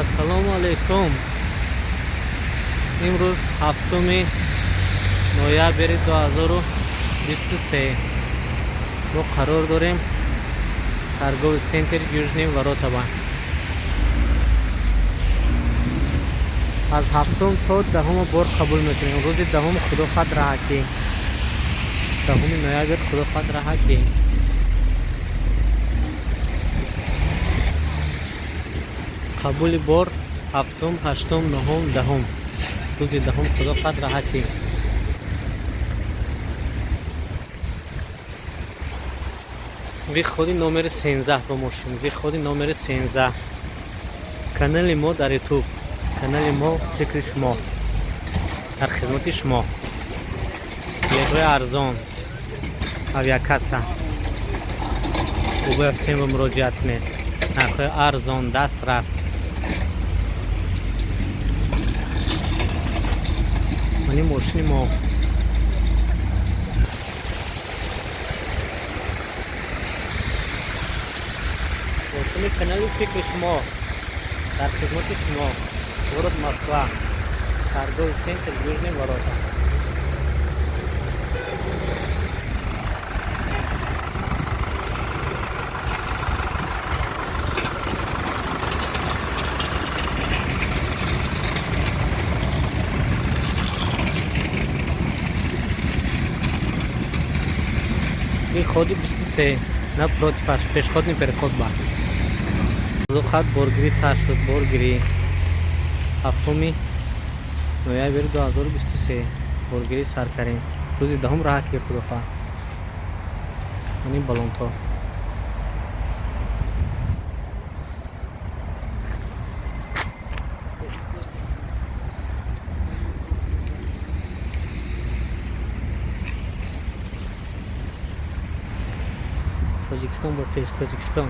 Ассалому алайкум. Имрӯз 7 ноябри 2023 мо қарор дорем торговый центр Южный ворота ба. Аз ҳафтум то даҳума бор қабул мекунем. Рӯзи даҳум худо хоҳад раҳатӣ. 10 ноябр худо хоҳад раҳатӣ. Қабули бор ҳафтум, ҳаштум, нуҳум, даҳум. Рӯзи даҳум худо хоҳад раҳатӣ. Выходи номери 13 ба мошин. Выходи номери 13. Канали мо дар YouTube. Канали мо фикри шумо. Дар хизмати шумо. Билетҳои арзон. Авиакасса. Бобои Ҳусейн ба муроҷиат кунед. Нархҳои арзон, дастрас. Мани мошини мо. Мошини канали фикри шумо. Дар хизмати шумо. Город Москва. Торговый центр Южные ворота. Выходи 23 напротив аш пешеходный переход ба. Хат боргирӣ сар шуд, боргирӣ. 7 ноябри 2023 боргирӣ сар кардем. Рӯзи даҳум раҳат ки худо хоҳад. Мани балонтҳо. Тоҷикистон бо пеш, Тоҷикистон.